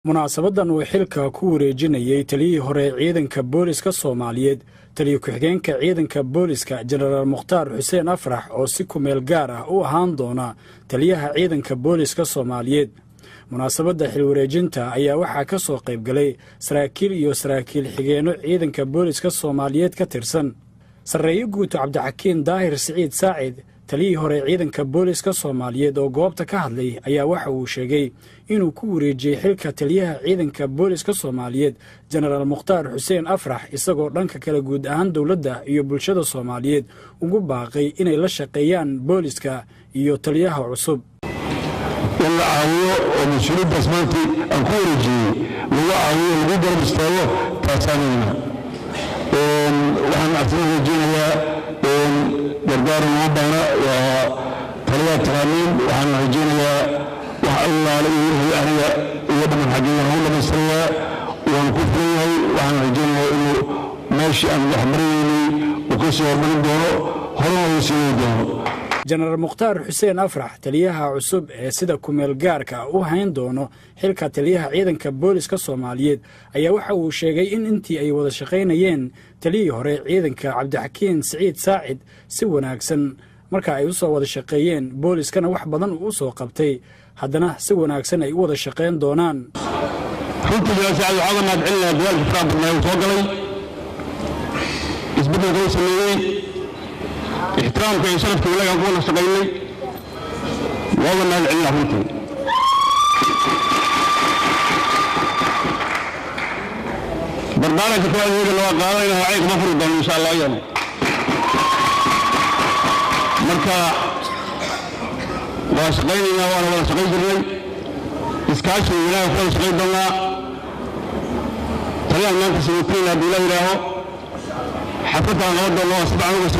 Munaasabadan uu xilka ku wareejinayay taliyihii hore ciidanka booliska Soomaaliyeed, taliya ku-xigeenka ciidanka booliska Jenaraal Mukhtaar Xuseen Afrax, oo si kumeel gaar ah u ahaan doona taliyaha ciidanka booliska Soomaaliyeed. Munaasabadda xil wareejinta ayaa waxaa ka soo qayb galay saraakiil iyo saraakiil xigeenno ciidanka booliska Soomaaliyeed ka tirsan. Sarreeye guuto Cabdixakiin Daahir Siciid Saacid, taliyihii hore ciidanka booliska Soomaaliyeed oo goobta ka hadlay, ayaa waxa uu sheegay inuu ku wareejiyey xilka taliyaha ciidanka booliska Soomaaliyeed Jenaraal Mukhtaar Xuseen Afrax, isagoo dhanka kale guud ahaan dowladda iyo bulshada Soomaaliyeed ugu baaqay inay la shaqeeyaan booliska iyo taliyaha cusub. In la caawiyo oo mas-uuliyaddaas maanta aan ku wareejiyey lagu caawiyo, lagu garab istaago, taasaanayna waxaan asna rajeynayaa. Gargaaran uma baahna, waa taliyaa taqaaniin. Waxaan rajeynayaa wax allaale iyo wixii aniga iga dhaman xaggeyga waan u dhamaystirayaa, waan ku fulan yahay. Waxaan rajeynayaa inuu meeshii aan wax marinaynay uu ka sii horumarin doono, horena uu sii wadi doono. Jenaraal Mukhtaar Xuseen Afrax, taliyaha cusub ee sida kumeel gaarka u hayn doono xilka taliyaha ciidanka booliska Soomaaliyeed, ayaa waxa uu sheegay in intii ay wada shaqaynayeen taliyihii hore ciidanka Cabdixakiin Siciid Saacid si wanaagsan marka ay usoo wada shaqeeyeen, booliskana wax badan uu u soo qabtay, haddana si wanaagsan ay u wada shaqayn doonaan. Runtii Jenaraal Saacid waxaa uga mahad celinayaa dadaalka faraha badnaa uu soo galay, isbeddelka uu sameeyey, ixtiraamka iyo sharafka wanaag aan ku wada shaqaynay. Waa uga mahad celinaa runtii. Dardaaranka kooxdeedana waa qaadanayna, wacay kuma furi doono insha Allah iyana. Marka waa shaqaynaynaa, waana wada shaqayn jirnay, iskaashi wanaag ku wada shaqayn doonaa. Taliyaan maanta samaytinayna haddii la yidhaaho, xafladaan qaban doonno waa si fiican uga